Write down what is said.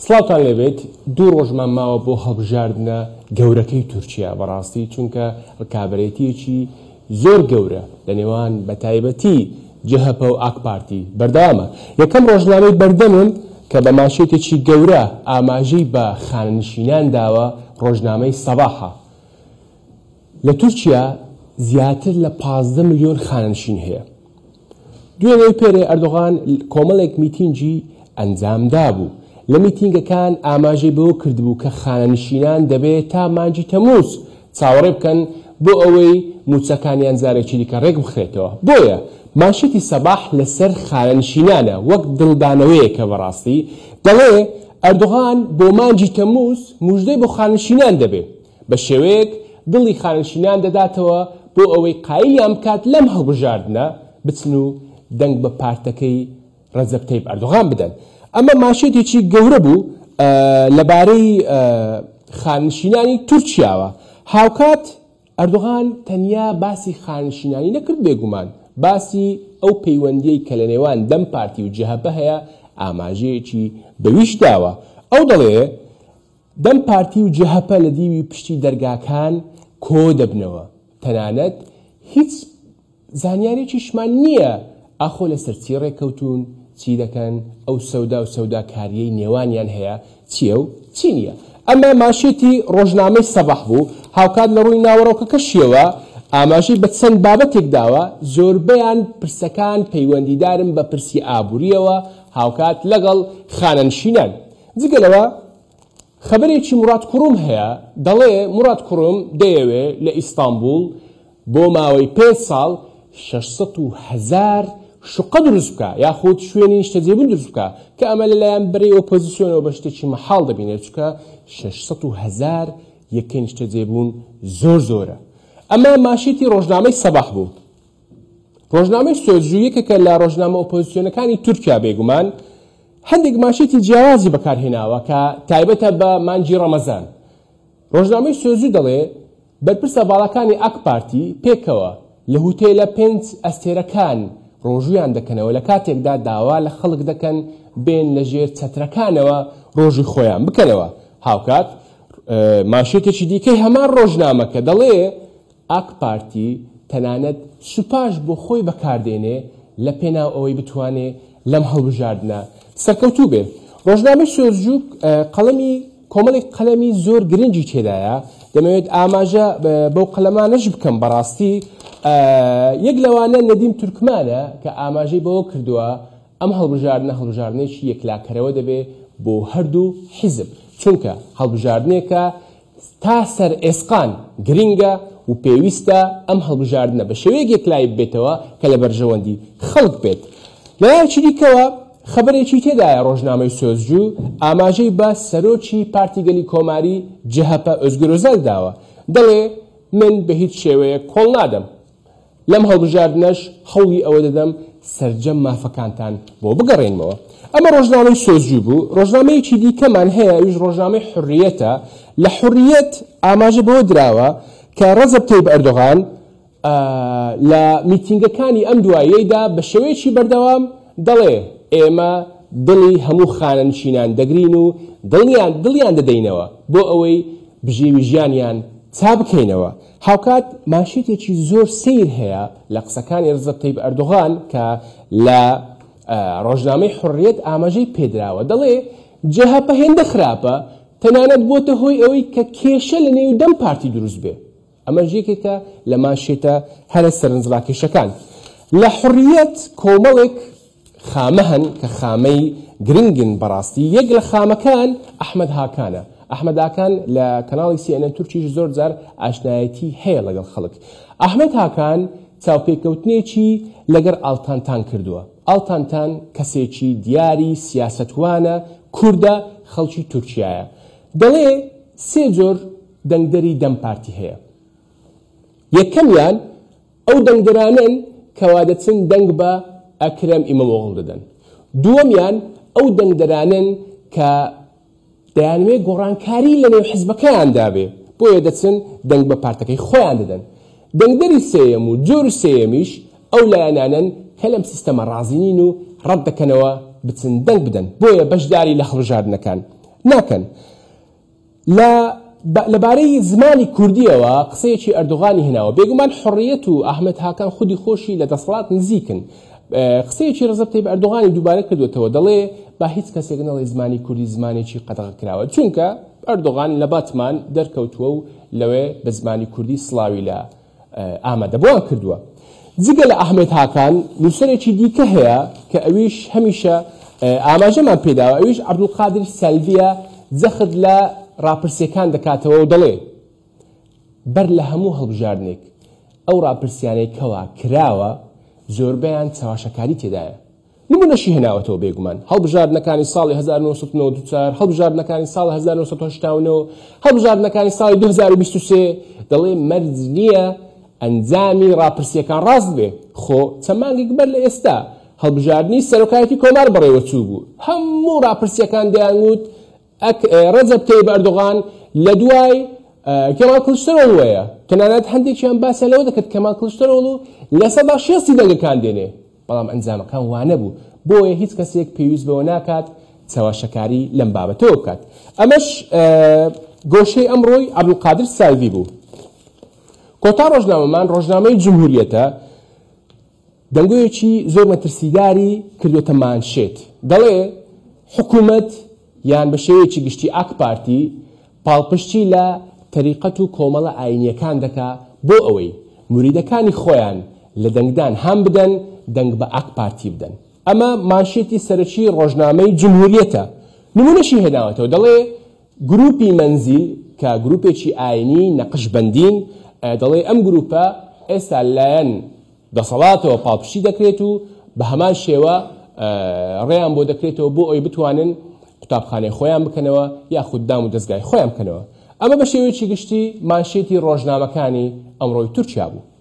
سڵاوتان لێبێت دوو ڕۆژمان ماوە بۆ هەڵبژاردنە گەورەکەی تورکیا بەڕاستی چونکە ڕکابەرێتیەکی زۆر گەورە لە نێوان بەتایبەتی جەهەپە و ئاکپارتی بەردەوامە یەکەم ڕۆژنامەی بەردەمم کە بە مانشێتێکی گەورە ئاماژەی بە خانەنشینان داوە ڕۆژنامەی سەباحە لە تورکیا زیاتر لە 15 ملیۆن خانەنشین هەیە. دوێنێ و پێرێ ئەردۆغان کۆمەڵێک میتینگی ئەنجامدابوو. لە میتینگەکان ئاماژەی بەوە کردبوو کە خانەنشینان دەبێ تا مانگی تەمووز چاوەڕێ بکەن بۆ ئەوەی مووچەکانیان جارێکی دیکە ڕێکبخرێتەوە. بۆیە مانشێتی سەباح لەسەر خانەنشینانە وەک دڵدانەوەیەکە بەڕاستی دەڵێ ئەردۆغان بۆ مانگی تەمووز موژدەی بۆ خانەنشینان دەبێ. بە شێوەیەک دڵی خانەنشینان دەداتەوە بۆ ئەوەی قایلیان بکات لەم هەڵبژاردنە بچن و دەنگ بە پارتەکەی ڕەجەب تەیب ئەردۆغان بدەن. ئەمە مانشێتێکی گەورە بوو لەبارەی خانەنشینانی تورکیاوە. هاوکات ئەردۆغان تەنیا باسی خانەنشینانی نەکرد بێگومان باسی ئەو پەیوەندیەی کە لە نێوان دەم پارتی و جەهەپە هەیە ئاماژەیەکی بەویش داوە. ئەو دەڵێ دەم پارتی و جەهەپە لە دیوی پشتی دەرگاکان کۆدەبنەوە، تەنانەت هیچ زانیارێکیشمان نییە ئاخۆ لەسەر چی ڕێککەوتوون، چی دەکەن، ئەو سەودا و سەوداکارییەی نێوانیان هەیە چییە و چی نییە. ئەمە مانشێتی ڕۆژنامەی سەباح بوو، هاوکات لە ڕووی ناوەڕۆکەکەشیەوە ئاماژەی بە چەند بابەتێک داوە، زۆربەیان پرسەکان پەیوەندیدارن بە پرسی ئابوورییەوە هاوکات لەگەڵ خانەنشینان. جگە لەوە خەبەرێکی موراد کوڕوم هەیە دەڵێ موراد کوڕوم دەیەوێ لە ئیستانبوڵ بۆ ماوەی پێنج ساڵ 600 هەزار شوقە دروست بکا یاخود شوێنی نیشتەجێبوون دروست بکا کە ئەمە لەلایەن بەرەی ئۆپۆزیسیۆنەوە بە شتێکی مەحاڵ دەبینێت چونکە 600 هەزار یەکەی نیشتەجێبوون زۆر زۆرە. ئەمە مانشێتی ڕۆژنامەی سەباح بوو. ڕۆژنامەی سۆزجو یەکێکە لە ڕۆژنامە ئۆپۆزیسیۆنەکانی تورکیا بێگومان هەندێک مانشێتی جیاوازی بەکارهێناوە کە تایبەتە بە مانگی ڕەمەزان. ڕۆژنامەی سۆزجو دەڵێ بەرپرسە باڵاکانی ئاک پارتی پێکەوە لە هوتێلە پێنج ئەستێرەکان ڕۆژوویان دەکەنەوە لە کاتێکدا داوا لە خەڵک دەکەن بێن لە ژێر چەترەکانەوە ڕۆژووی خۆیان بکەنەوە. هاوکات مانشێتێکی دیکەی هەمان ڕۆژنامەکە دەڵێ ئاک پارتی تەنانەت سوپاش بۆ خۆی بەکاردێنێ لە پێناو ئەوەی بتوانێ لەم هەڵبژاردنە سەرکەوتوو بێ. ڕۆژنامەی سۆزجوک قەڵەمی کۆمەڵێک قەلەمی زۆر گرنگی تێدایە، دەمەوێت ئاماژە بەو قەلەمانەش بکەم بەڕاستی یەک لەوانە نەدیم تورکمانە کە ئاماژەی بەوە کردووە ئەم هەڵبژاردنە هەڵبژاردنێکی یەکلاکەرەوە دەبێ بۆ هەردوو حیزب چونکە هەڵبژاردنێکە تا سەر ئێسقان گرینگە و پێویستە ئەم هەڵبژاردنە بە شێوەیەک یەکلایی ببێتەوە کە لە بەرژەوەندی خەڵک بێت. لە لایەکی دیکەوە خەبەرێکی تێدایە ڕۆژنامەی سۆزجو ئاماژەی بە سەرۆکی پارتی گەلی کۆماری، جەهەپە، ئۆزگور ئۆزەل داوە، دەڵێ من بە هیچ شێوەیەک کۆڵ نادەم. لەم هەڵبژاردنەش هەوڵی ئەوە دەدەم سەرجەم مافەکانتان بۆ بگەڕێنمەوە. ئەمە ڕۆژنامەی سۆزجو بوو. ڕۆژنامەیەکی دیکەمان هەیە ئەویش ڕۆژنامەی حوڕیەتە. لە حوڕیەت ئاماژە بەوە دراوە کە ڕەجەب تەیب ئەردۆغان لە میتینگەکانی ئەم دواییەیدا بە شێوەیەکی بەردەوام دەڵێ ئێمە دڵی هەموو خانەنشینان دەگرین و دڵیان دڵیان دەدەینەوە بۆ ئەوەی بژێوی ژیانیان چا بکەینەوە. هاوکات مانشێتێکی زۆر سەیر هەیە لە قسەکانی رەجەب تەیب ئەردۆغان کە لە رۆژنامەی حوڕیەت ئاماژەی پێدراوە دەڵێ جەهەپە هێندە خراپە تەنانەت بۆتە هۆی ئەوەی کە کێشە لە نێو دەم پارتی دروست بێ. ئەمەش یەکێکە لە مانشێتە هەرە سەرنجڕاکێشەکان. لە حوڕیەت کۆمەڵێک خامە هەن کە خامەی گرنگن بەڕاستی، یەک لە خامەکان ئەحمەد هاکانە، ئەحمەد هاکان لە کەناڵی سی ئێن ئێن تورکیش زۆر جار ئاشنایەتی هەیە لەگەڵ خەڵک. ئەحمەد هاکان چاوپێکەوتنێکی لەگەر ئاڵتان تان کردووە، ئاڵتان تان کەسێکی دیاری سیاسەتوانە، کوردە، خەڵکی تورکیایە. دەڵێ سێ جۆر دەنگدەری دەم پارتی هەیە. یەکەمیان ئەو دەنگدەرانەن کەوا دەچن دەنگ بە ئەکرەم ئیمەمئۆغڵ دەدەن. دووەمیان ئەو دەنگدەرانەن کە دەیانەوێ گۆڕانکاری لەنێو حزبەکەیاندا بێ، بۆیە دەچن دەنگ بە پارتەکەی خۆیان دەدەن. دەنگدەری سێیەم و جۆری سێیەمیش ئەو لایەنانەن کە لەم سیستەمە ڕازی نین و ڕەت دەکەنەوە بچن دەنگ بدەن، بۆیە بەشداری لە هەڵبژاردنەکان. ناکەن. لە لەبارەی زمانی کوردییەوە قسەیەکی ئەردۆغانی هێناوە، بێگومان حوڕیەت و ئەحمەد هاکان خودی خۆشی لە دەسەڵات نزیکن. قسەیەکی ڕەجەب تەیب ئەردۆغانی دووبارە کردووەتەوە، دەڵێ با هیچ کەسێک نەڵێ زمانی کوردی زمانێکی قەدەغەکراوە، چونکە ئەردۆغان لە باتمان دەرکەوتووە و لەوێ بە زمانی کوردی سڵاوی لە ئامادەبووان کردووە. جگە لە ئەحمەد هاکان، نووسەرێکی دیکە هەیە کە ئەویش هەمیشە ئاماژەمان پێداوە، ئەویش عەبدولقادر سەلڤییە، جەخت لە ڕاپرسییەکان دەکاتەوە و دەڵێ، بەر لە هەموو هەڵبژاردنێک ئەو ڕاپرسییانەی کەوا کراوە زۆربەیان چەواشەکاری تێدایە. نمونەشی هێناوەتەوە بێگومان هەڵبژاردنەکانی ساڵی 1994، هەڵبژاردنەکانی ساڵی 1989، هەڵبژاردنەکانی ساڵی 2023، دەڵێ مەرج نییە ئەنجامی ڕاپرسییەکان ڕاست بێ، خۆ چەند مانگێک بەر لە ئێستا هەڵبژاردنی سەرۆکایەتی کۆمار بەڕێوەچووبوو، هەموو ڕاپرسییەکان دەیانوت ئەک ڕەجەب تەیب ئەردۆغان لە دوای کەمال کڵچدەرۆڵوەیە، تەنانەت هەندێکیان باسیان لەوە دەکرد کەمال کڵچدەرۆڵو 60% دەنگەکان دێنێ، بەڵام ئەنجامەکان وانەبوو، بۆیە هیچ کەسێک پێویست بەوە ناکات چەواشەکاری لەم بابەتەوە بکات. ئەمەش گۆشەی ئەمڕۆی عەبدولقادر سالڤی بوو. کۆتا ڕۆژنامەمان ڕۆژنامەی جمهوریەتە، دەنگۆیەکی زۆر مەترسیداری کردووەتە مانشێت، دەڵێ حکومەت یان بە شێوەیەکی گشتی ئاکپارتی پاڵپشتی لە تەریقەت و کۆمەڵە ئاینییەکان دەکا بۆ ئەوەی موریدەکانی خۆیان لە دەنگدان هان بدەن دەنگ بە ئاکپارتی بدەن. ئەمە مانشێتی سەرەکی ڕۆژنامەی جمهوریەتە. نمونەشی هێناوەتەوە دەڵێ گروپی مەنزیل کە گروپێکی ئاینی نەقشبەندین دەڵێ ئەم گروپە ئێستا لەلایەن دەسەڵاتەوە پاڵپشتی دەکرێت و بە هەمان شێوە ڕێیان بۆ دەکرێتەوە بۆ ئەوەی بتوانن قوتابخانەی خۆیان بکەنەوە یاخود دام و دەزگای خۆیان بکەنەوە. ئەمە بە شێوەیەکی گشتی مانشێتی ڕۆژنامەکانی ئەمڕۆی تورکیا بوو.